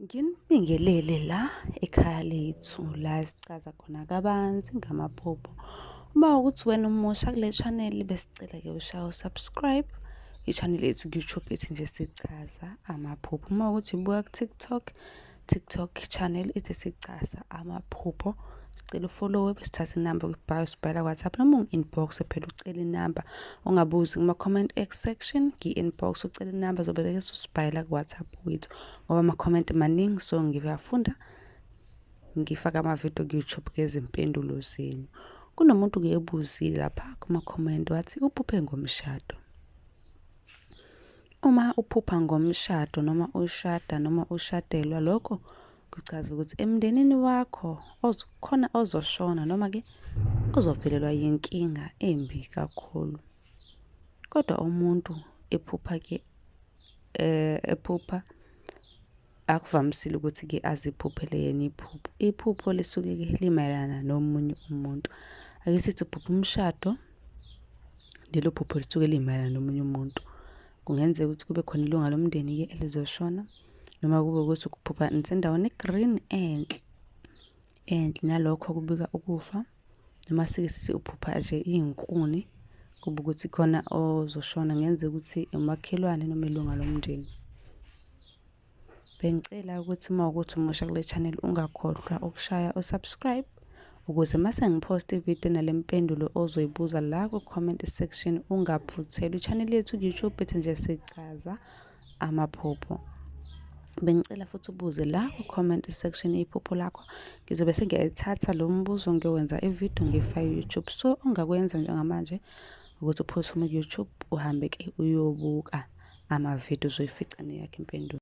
Nginibingelele la ekhaya lethu la esichaza khona kabanzi ngamaphupho. Uma ukuthi wena umusha kule channel besicela-ke ushaye u-subscribe. I-channel yethu ku-YouTube ithi nje sichaza amaphupho. Uma ukuthi ubuka ku-TikTok, TikTok channel ithi sichaza amaphupho. Sicela ufollowe bese sithatha inamba kwi-bio sibhala ku-WhatsApp noma ungi-inbox phela ucela inamba. Ungabuzi kuma-comment section, ngi-inbox ucela inamba zobe sesibhalela ku-WhatsApp wethu. Ngoba ama-comment maningi so ngiyafunda ngifaka amavidiyo ku-YouTube ngezimpendulo zenu. Kunomuntu-ke ebuzile lapha kuma-comment wathi uphuphe ngomshado. Uma uphupha ngomshado noma ushada noma ushadelwa lokho kuchaza ukuthi emndenini wakho khona ozoshona noma-ke ozovelelwa yinkinga embi kakhulu. Kodwa umuntu ephupha-ke ephupha akuvamisile ukuthi-ke aziphuphele yena iphupho. Iphupho lisuke-ke limayelana nomunye umuntu. Ake sithi uphupha umshado, lelo phupho lisuke limayelana nomunye umuntu. Kungenzeka ukuthi kube khona ilunga lomndeni-ke elizoshona noma kube ukuthi ukuphupha nisendaweni e-green enhle enhle nalokho kubika ukufa. Noma sike sithi uphupha nje iy'nkuni kube ukuthi khona ozoshona kungenzeka ukuthi umakhelwane noma ilunga lomndeni. Bengicela ukuthi uma ukuthi umusha kule channel ungakhohlwa ukushaya u-subscribe ukuze uma sengiphosta ividiyo nale mpendulo ozoyibuza la ku-comment section ungaphuthelwa. I-channel yethu ku-YouTube ithi nje sichaza amaphupho. Bengicela futhi ubuze la ku-comment section iphupho lakho. Ngizobe sengiyayithatha lo mbuzo ngiyowenza ividiyo ngiyifake ku-YouTube. So ongakwenza njengamanje ukuthi uphuthume ku-YouTube uhambe-ke uyobuka amavidiyo uzoyifica neyakho impendulo.